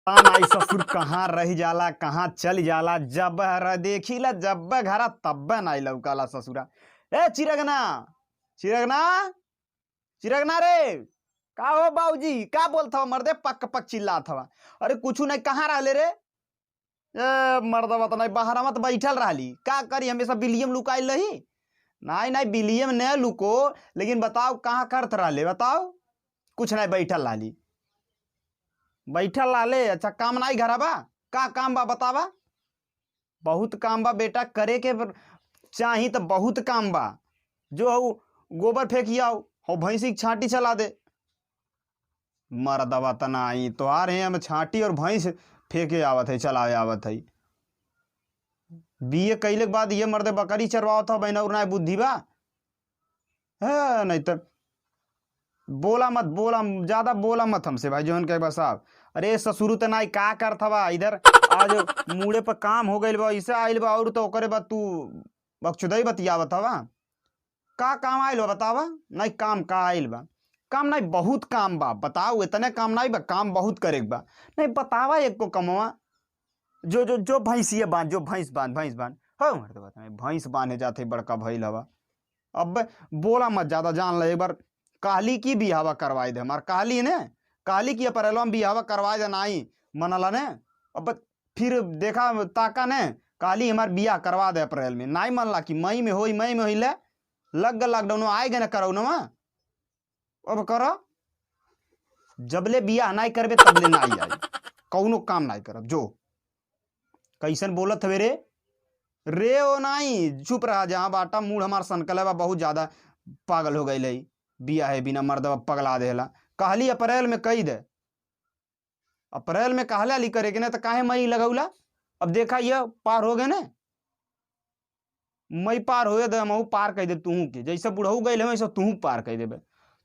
नाई ससुर कहाँ रह जाला, कहाँ चल जाला। जब हर देखिला जब घरा तब नाई लौकाला ससुरा। ए चिरगना, चिरगना, चिरगना रे, का हो बाबूजी, का बोलत हवा मर्दे, पक पक चिल्लात हवा। अरे कुछ नहीं, कहाँ रहले रे? ए मर्दवा त नहीं बाहरवा त बैठल रहली। का करी, हमेशा बिलियम लुकाइल रही? नहीं नहीं बिलियम न लुको, लेकिन बताओ कहाँ करत रहले, बताओ। कुछ नहीं, बैठल रहली, बैठल रहले। अच्छा काम नहीं घरा बा? का काम बा बतावा? बहुत काम बा बेटा, करे के चाही तो बहुत काम बा। जो हऊ गोबर फेंकियाओ, हो भैंसी के छांटी चला दे। मरदवा त नाही तोहार हैं हम छांटी और भैंस फेंके आवत है, चलावे आवत है। बीए कैले के बाद ये मर्दे बकरी चरवावत हो, बहन और ना बुद्धि बा है। नहीं तो बोला मत, बोला ज्यादा बोला मत हमसे भाई जोन के बस साहब। अरे ससुरु त नाई का करत हवा इधर, आज मुड़े पर काम हो गइल बा, ऐसे आइल बा और तो ओकरे बाद तू बकचुदई बतियावत हवा। का काम आइल बा बतावा? नहीं काम का आइल बा? काम नहीं बहुत काम बा, बताओ। इतने काम नहीं बा, काम बहुत करे के बा। नहीं बतावा एक को कमवा। जो जो जो भैंसिया बांध, जो भैंस बांध, भैंस बांध हो मर्द बात नहीं, भैंस बांधे जाते बड़का भइल हवा। अब बोला मत ज्यादा, जान ले एक बार कहली की बिहावा करवाई दे हमार, कहली ने, कहली की अप्रैल में बिहावा करवाए दे, नाई मनला ने। अब फिर देखा ताका ने, कहली हमार बियाह करवा दे अप्रैल में, नाई मनला कि मई में होई, मई में होई ले लग गल लॉकडाउन आए गए ना करोनवा। अब करो, जबले बियाह नाई करबे तबले नाई आई, कौनो काम नाई करब। जो कैसन बोलत हवे रे, रे ओ नाई चुप रहा जहाँ बाटा, मूड हमार सनकल बा बहुत ज्यादा, पागल हो गई है बिया है बिना मर्दवा पगला देला। कहली अप्रैल में कही दे, अप्रैल में कहला ली करे के ना, तो काहे मई लगौला? अब देखा ये पार हो गए ना, मई पार होए दे, हमहू पार कह दे तुहू के, जैसे बुढ़ऊ गइल हमें वैसे तुहू पार कह देबे।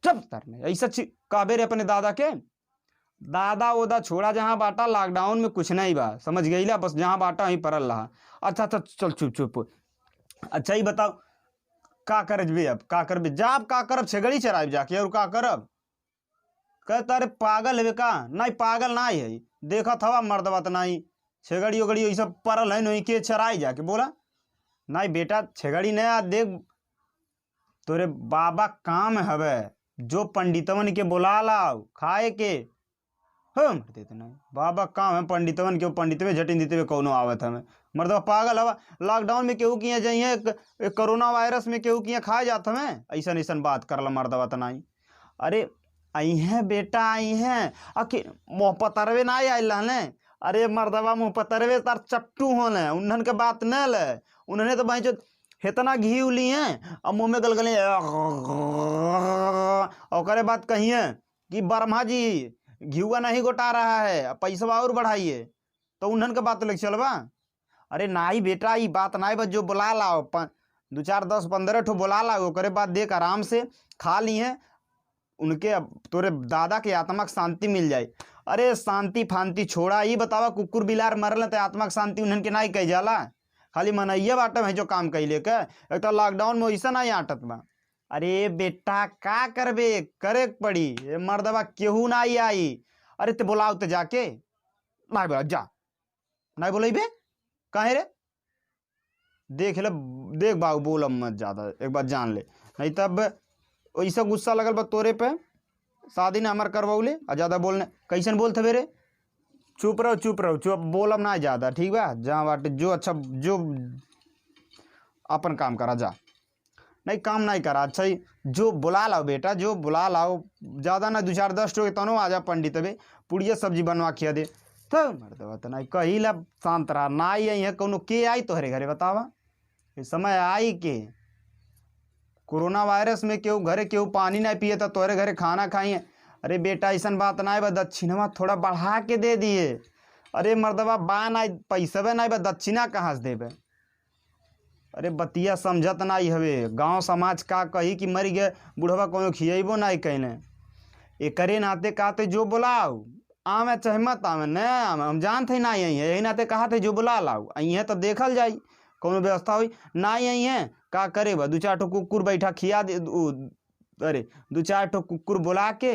चुप तर नहीं ऐसा कहबे रे अपने दादा के, दादा ओदा छोड़ा जहाँ बाटा, लॉकडाउन में कुछ नहीं बा, समझ गईला, बस जहाँ बाटा वहीं परल रहा। अच्छा अच्छा चल चुप चुप। अच्छा ही बताओ का करबे अब, का करबे जाब, का करब छेगड़ी चराइब जाके और का करब? कहता अरे पागल है का? नहीं पागल नहीं है, देखत हवा मर्दवा त नहीं छेगड़ी उगड़ी ये सब परल है नहीं के चराई जाके। बोला नहीं बेटा छेगड़ी नहीं आ, देख तोरे बाबा काम हवे, जो पंडितवन के बुला लाओ खाए के। हम देते नहीं बाबा काम है पंडितवन के, पंडितवे झटिन देते हुए कौनो आवत हमें। मर्दवा पागल हवा, लॉकडाउन में केहू किया जाइए, कोरोना वायरस में केहू किया खाए जात हमें, ऐसन ऐसन बात करला मर्दवा त नहीं। अरे आई हैं बेटा आई हैं, अके मुँह पतरवे ना आयल रहले। अरे मर्दवा मुँह पतरवे तार चट्टू होले, उन्हन के बात न ले, उन्होंने तो भाई जो इतना घी उली हैं और मुँह में गलगले और बात कहिए कि ब्रह्मा जी घिउआ नहीं गोटा रहा है, पैसवा और बढ़ाइए, तो उन्हन के बात लेके चलबा। अरे नाई बेटा ई बात नाई बस, जो बुला लाओ 2 4 10 15 ठो बुला लाओ, ओकरे बाद देख आराम से खा ली हैं, उनके अब तोरे दादा के आत्मा के शांति मिल जाए। अरे शांति फांति छोड़ा, ये बतावा कुकुर बिलार मरल तो आत्मा के शांति उन्हन के नाई कह जाला, खाली मनैया बाटम है जो काम कैले के। एक तो लॉकडाउन में ऐसा नहीं आटत बा। अरे बेटा का करबे, करे के पड़ी, ए मर्दवा केहू ना आई। अरे ते बोलाओ तो जाके, नहीं बोला जा, नहीं बोलेबे काहे रे? देख ले, देख बाबू बोल मत ज्यादा, एक बार जान ले, नहीं तब ऐसा गुस्सा लगल बा तोरे पे, शादी ना हमार करवौले आ ज्यादा बोलने कैसन बोलते रे? चुप रहो चुप रहो चुप, बोलब ना ज्यादा, ठीक बा? जहाँ बाटे जो अच्छा जो अपन काम करा जा, नहीं काम नहीं करा। अच्छा ही जो बुला लाओ बेटा, जो बुला लाओ, ज़्यादा ना 2 4 10 ठो तनो आ जा पंडित बे, पुड़िया सब्जी बनवा खिया दे। तो मर्दवा त नहीं कही ला शांत रहा, ना आई है कौनो के आई तोहरे घरे बतावा? ये समय आई के कोरोना वायरस में केहू घरे केहू पानी नहीं पिए तो तोहरे घरे खाना खाई। अरे बेटा ऐसा बात ना बा, दक्षिणवा थोड़ा बढ़ा के दे दिए। अरे मर्दवा बा ना पैसवे नहीं बा, दक्षिणा कहाँ से देबे? अरे बतिया समझत नहीं हवे, गांव समाज का कही कि मर गए बुढ़वा, कोनो खियबो नहीं कहने। एकरे नाते कहते जो बुलाओ आवे चाहे मत आवे, न आवे हम जानते ना आई है, यही नाते कहा थे जो बुला लाओ आई है तब देखल जाई कौनो व्यवस्था हुई ना आई है का करे बा। 2 4 ठो कुकुर बैठा खिया दे, अरे 2 4 ठो कुकुर बुला के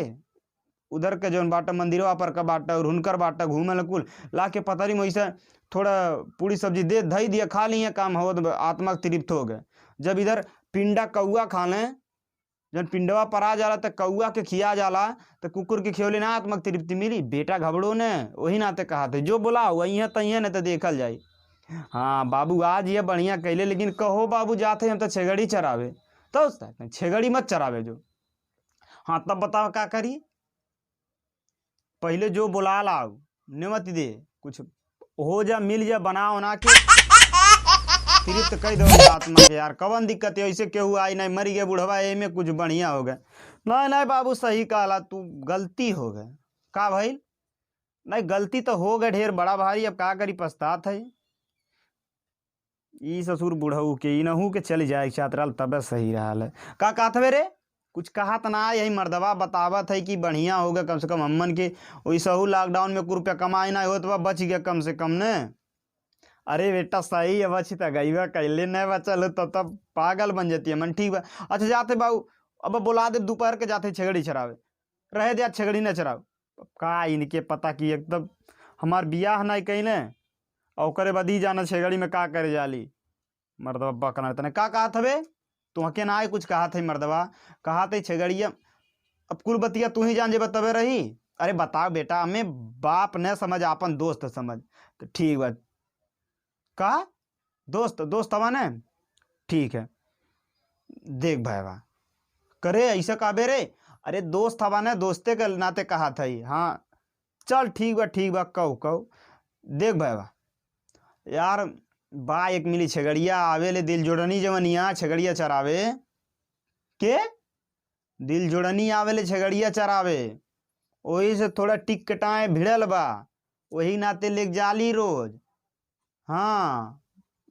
उधर के जौन बाटा मंदिरवा पर का बाटा और हुनकर बाटा घूमे कुल ला के पतरी में वैसे थोड़ा पूरी सब्जी दे धई दिया खा लिए, काम हो तो आत्मा तृप्त हो गए। जब इधर पिंडा कौआ खा लें, जब पिंडवा पर आ जाला तो कौआ के खिया जाला, तो कुकुर के खियौले ना आत्मा के तृप्ति मिली। बेटा घबड़ो ने वही नाते कहा थे जो बोला वही है तही नहीं तो देखल जाई। हाँ बाबू आज ये बढ़िया कैले, लेकिन कहो बाबू जाते हम तो छेगड़ी चरावे, तो छेगड़ी मत चरावे जो। हाँ तब बताओ का करी, पहले जो बुला लाओ निमत दे कुछ हो जा मिल जा बना उना के तृप्त कह दो आत्मा के यार कवन दिक्कत है, ऐसे केहू आई नहीं मरी गए बुढ़वा एमे कुछ बढ़िया हो गए। नहीं नहीं बाबू सही कहला तू, गलती हो गए। का भइल? नहीं गलती तो हो गए ढेर बड़ा भारी, अब का करी पछतात है। ई ससुर बुढ़ऊ के इनहू के चल जाए चातराल तबे सही रहा है। का कहत हवे रे? कुछ कहा त ना, यही मर्दवा बतावत है कि बढ़िया हो गया कम से कम अम्मन के वैसहू लॉकडाउन में कुछ रुपया कमाए ना होत बा बच गया कम से कम ने। अरे बेटा सही है बची त गईबा कैले नहीं बचल हो तब तब पागल बन जाती है मन। ठीक बा अच्छा जाते बाबू, अब बुला दे दोपहर के जाते छेगड़ी चरावे, रहे दे छेगड़ी न चराओ। का इनके पता कि एकदम हमार बियाह नहीं कैले और ओकरे बाद ही जाना छेगड़ी में का करे जाली। मर्दवा बकना तने का कहत हवे तुहके ना आए कुछ कहा थे मर्दवा, कहा थे छेगड़िया अब कुल बतिया तू ही जान जे तबे रही। अरे बताओ बेटा हमें बाप न समझ आपन दोस्त समझ। तो ठीक बा का दोस्त दोस्त हवा ने ठीक है देख भाई बा करे ऐसा काबे रे, अरे दोस्त हवा ने दोस्ते के नाते कहा था ही। हाँ चल ठीक बा कहो कहो देख भाई बा यार बा एक मिली छगड़िया आवे ले दिल जोड़नी जवनिया छगड़िया चरावे के दिल जोड़नी आवे ले छगड़िया चरावे, वही से थोड़ा टिक कटाए भिड़ल बा वही नाते ले जाली रोज। हाँ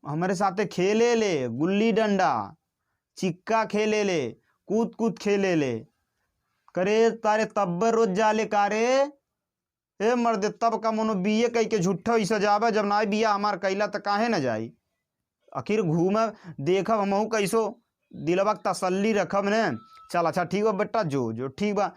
हमारे साथे खेले ले गुल्ली डंडा चिक्का खेले ले कूद कूद खेले ले करे तारे तब्बर रोज जाले कारे ए मर्दे तब का मनो बीए कह के झूठा ऐसा जाबे, जब ना बिया हमार कैला त काहे न जाई। आखिर घूम देखब हमहू कैसो दिलवा के तसल्ली रखब ने। चल अच्छा ठीक बा बेटा जो जो ठीक बा,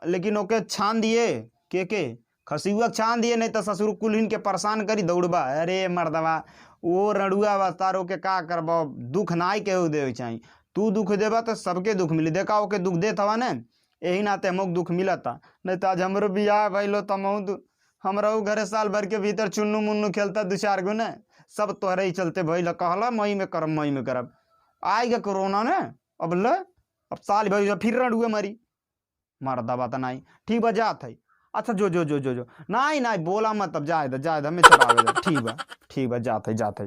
लेकिन ओके छान दिए के खसियुआ के छान दिए नहीं तो ससुर कुलहिन के परेशान करी दौड़बा। अरे मर्दवा वो रड़ुआ बा तारो के का करबा, दुख नाई केहू देवे चाही, तू दुख देबा तो सबके दुख मिली। देखा ओके दुख देत हवा ने यही नाते हमक दुख मिलता, नहीं तो आज हमरो बियाह भइलो त हमरो घरे साल भर के भीतर चुन्नू मुन्नू खेलता दू चार गो ने, सब तोहरे ही चलते भइल। कहला मई में करब मई में करब, आइ गया कोरोना ने अब ले अब साल भर फिर रड़ुए मरी मरदा बात नहीं। ठीक बा जात है अच्छा जो जो जो जो जो नहीं नहीं बोला मत अब जाए जाए हमें चलावे। ठीक बा जात है जात है।